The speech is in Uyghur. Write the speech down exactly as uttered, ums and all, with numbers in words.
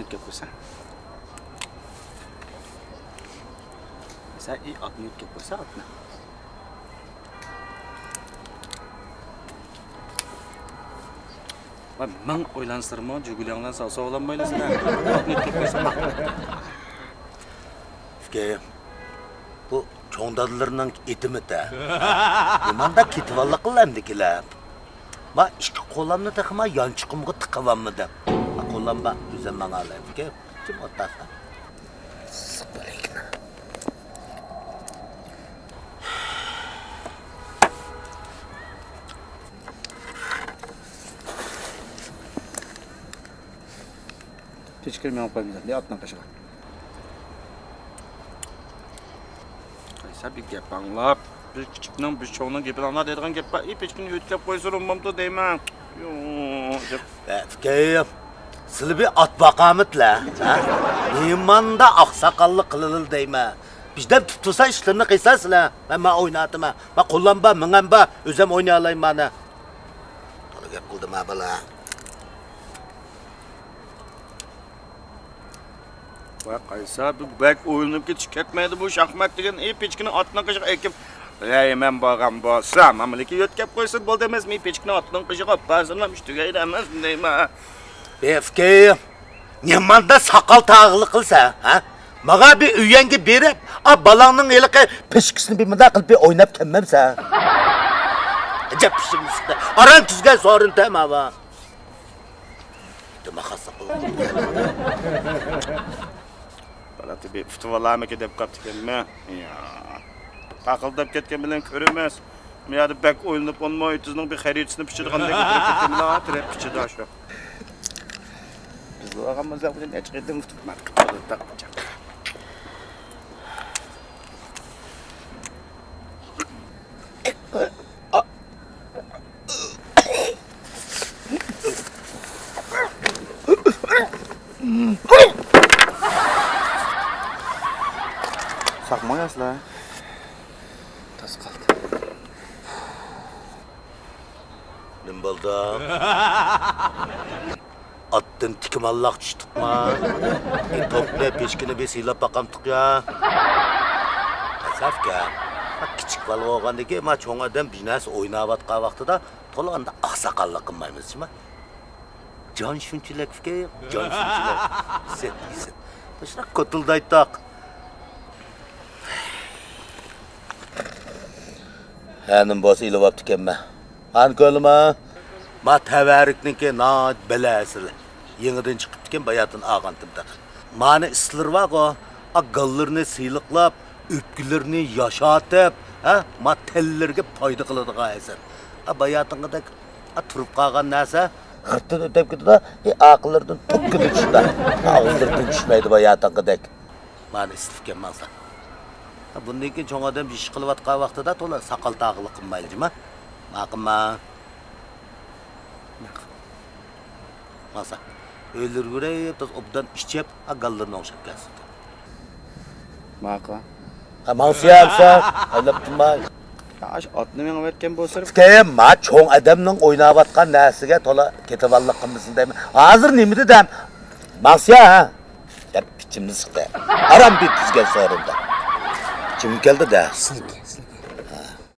يۆتكەپ قويسا. سەن ئى ئاتنى يۆتكەپ قويسا ئاتنى. ۋاي، مىڭ ئويلانسىرمۇ، جۈگۈلەڭلەن ساۋ ساۋلانمايلا سىلەر. ئاتنى يۆتكەپ قويسا. ئۇكام، بۇ چوڭ دادىلىرىنىڭ ئېتىمىتە. نېمانداق كېتىۋاللىقلا ئەمدىكىلەر. ما ئىككى قولامنى تېخىما يانچۇقۇمغا تىقىۋالمىدىم. ما قولام بار، ئۆزۈم ماڭالاي، ئۇكا. جىم ئولتۇرسا. پېچىكىنى مېڭىپ قويمىدىم، دە ئاتنىڭ قېشىغا. قايسا بىر گەپ ئاڭلاپ، بىر كىچىكنىڭ، بىر چوڭنىڭ گېپىنى ئاڭلا دەيدىغان گەپ بار. ئى، پېچىكىنى يۆتكەپ قويسا بولمامدۇ دەيمەن. يوق، دەپ. ئە، ئۇكام، سىلى بىر ئات باقامىتلە، ھە؟ نېماندا ئاقساقاللىق قىلىلى دەيمەن. بىردەم تۇتۇلسا ئىشلىرىنى قىلسا سىلە. مەن، مەن ئويناتىمەن. مەن قولام بار، مېڭەم بار، ئۆزۈم ئوينىيالايمەن. تولا گەپ قىلدىم ھە بالا. ۋاي قايسا، بۇ بەك ئويلىنىپ كېتىش كەتمەيدۇ بۇ شاھمات دېگەن. ئى، پېچىكىنى ئاتنىڭ قېشىغا ئېكىپ، ھەي، مەن بارغان بولسام، ئەمەلىكى يۆتكەپ قويسا بولدى ئەمەسمۇ؟ پېچىكىنى ئاتنىڭ قېشىغا ئاپارسىلا، ئىش تۈگەيدۇ ئەمەسمۇ دەيمەن. ئى، ئۇكام، نېماندا ساقال تاغىلىق قىلسا، ھە؟ ماڭا بىر ئۆيەڭگە بېرىپ، ئا، بالاڭنىڭ ھېلىقى پېشكىسىنى بىر مۇنداق قىلىپ بىر ئويناپ كەلمەمسەن؟ ئەجەب ئىشىم چىقتى. ئاران تۈزگەن سورۇن تەماۋا. دىماغ خاسلىق قىلغان. بالا تېبى ئۇتۇۋالامىكى دەپ قاپتىكەنمەن. يا. تاقىلداپ كەتكەن بىلەن كۆرۈنمەس. بۇ يەردە بەك ئويلىنىپ، ئون مو ئېتىزنىڭ بىر خەرىتىسىنى پىچىرىغاندەك ئولتۇرۇپ كەتكەن بىلەن، تىرەپ پىچىدا شۇ. بىز بولغان بولساق، بۇنى نەچچە قېتىم ئۇتۇپ مەن قىپتۇرۇپ تاققىچە. ساقماڭ ياشلار. تاس قالدى. نېمە بولدى؟ ئاتتىن تىكىماللاق چۈشتۇقما؟ ئى، توپنى، پېچىكىنى بىر سىيلاپ باقامتۇق يا؟ ئەسەفكە، كىچىك بالا بولغاندىكىن، ما چوڭ ئادەم بىر نەرسە ئويناۋاتقان ۋاقتىدا تولا ئانداق ئاقساقاللىق قىلمايمىز، شۇما؟ جان شۇنچىلىك ئۇكام، جان شۇنچىلىك. ئىسىت، ئىسىت. مۇشۇنداق كوتۇلدايتتۇق. ھە، نېمە بولسا ئېلىۋاپتىكەنمەن. ئان كۆرلىما. ما تەۋەررۈكنىڭكى ناھايىتى بەلە ئەسلى. يېڭىدىن چىقىپتىكەن، باياتىن ئالغانتىم تېخى. مانى ئىسلىرى بارغۇ، ئا، گاللىرىنى سىلىقلاپ، ئۆپكىلىرىنى ياشارتىپ، ھە، ما تەنلىرىگە پايدا قىلىدىغان ھەسەل. ئا، باياتىنقىدەك، ئا، تۇرۇپ قالغان نەرسە غىرتتىن ئۆتۈپ كېتىدۇ، ئى، ئاقىللىرىدىن توككىدە چۈشىدۇ. ئاغزىلىرىدىن چۈشمەيدۇ باياتىنقىدەك. مانا ئىسلىپكەن ماڭسا. بۇندىن كېيىن چوڭ ئادەم ئىش قىلىۋاتقان ۋاقتىدا تولا ساقال تاغىلىق قىلمايلى جۇما. ماقۇلما؟ ماقۇل. ماڭسا. ئۆيلىرىگە بېرىپ، تازا ئوبدان ئىچىپ، ھا، گاللىرىنى ئوڭشاپ كەلسۇن. ماقۇل. ھە، ماڭسىيە، ئەمسە. ئايلاپ تۇرماي. يا، ئاشۇ ئاتنى مېڭىۋەتكەن بولسا. ئۇكام، ما چوڭ ئادەمنىڭ ئويناۋاتقان نەرسىگە تولا كېتىۋاللىق قىلمىسۇن دەيمەن. ھازىر نېمە دېدىم؟ ماڭسىيە، ھە؟ دەپ ئىچىمنى سىقتى. ئاران بىر تۈزگەن سورۇندا. ئىچىم كەلدى-دە. سىلكى، سىلكى.